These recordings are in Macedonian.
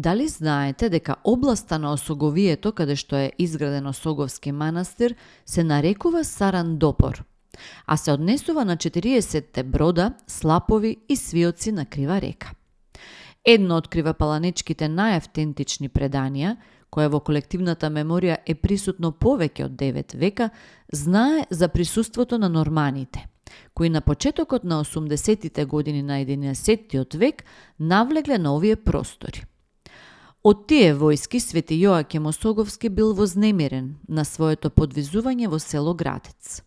Дали знаете дека областа на Осоговието, каде што е изграден Осоговски манастир, се нарекува Сарандопор, а се однесува на 40 брода, слапови и свиоци на крива река. Едно од кривопаланечките најавтентични преданија, кое во колективната меморија е присутно повеќе од 9 века, знае за присуството на норманите, кои на почетокот на 80-тите години на 11-тиот век навлегле на овие простори. Од тие војски Свети Јоаким Осоговски бил вознемирен на своето подвизување во село Градец.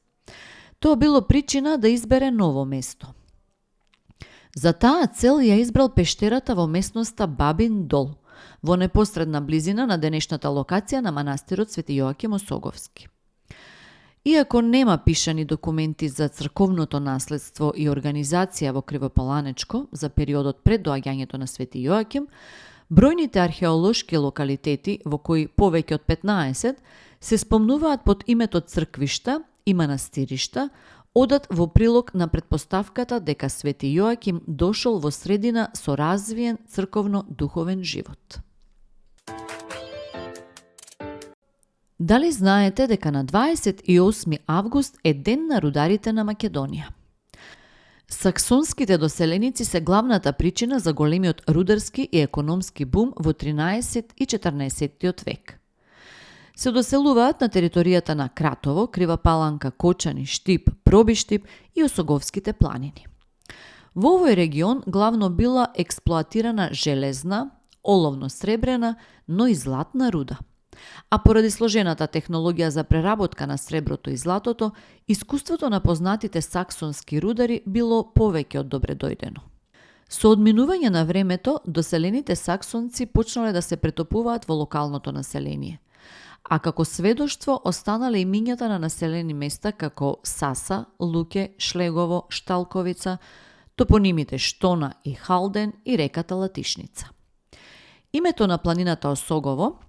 Тоа било причина да избере ново место. За таа цел ја избрал пештерата во местноста Бабин Дол, во непосредна близина на денешната локација на манастирот Свети Јоаким Осоговски. Иако нема пишани документи за црковното наследство и организација во Кривопаланечко за периодот пред доаѓањето на Свети Јоаким, бројните археолошки локалитети, во кои повеќе од 15 се спомнуваат под името црквишта и манастиришта, одат во прилог на претпоставката дека Свети Јоаким дошол во средина со развиен црковно-духовен живот. Дали знаете дека на 28 август е ден на рударите на Македонија? Саксонските доселеници се главната причина за големиот рударски и економски бум во 13 и 14 век. Се доселуваат на територијата на Кратово, Крива Паланка, Кочани, Штип, Пробиштип и Осоговските планини. Во овој регион главно била експлоатирана железна, оловно-сребрена, но и златна руда. А поради сложената технологија за преработка на среброто и златото, искуството на познатите саксонски рудари било повеќе од добредојдено. Со одминување на времето, доселените саксонци почнале да се претопуваат во локалното население. А како сведоштво останале имињата на населени места како Саса, Луке, Шлегово, Шталковица, топонимите Штона и Халден и реката Латишница. Името на планината Осогово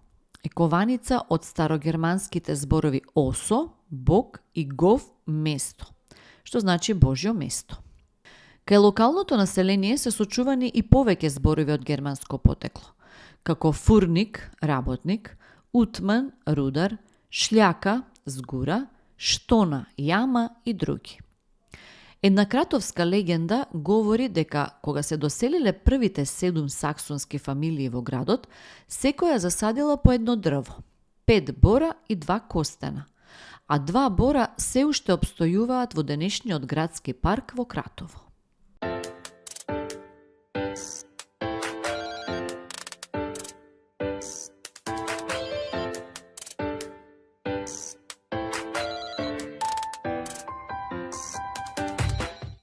е кованица од старогерманските зборови осо, бог и гов, место, што значи Божјо место. Кај локалното население се сочувани и повеќе зборови од германско потекло, како фурник, работник, утман, рудар, шљака, згура, штона, јама и други. Една кратовска легенда говори дека кога се доселиле првите 7 саксонски фамилии во градот, секоја засадила по едно дрво, 5 бора и 2 костена, а 2 бора се уште обстојуваат во денешниот градски парк во Кратово.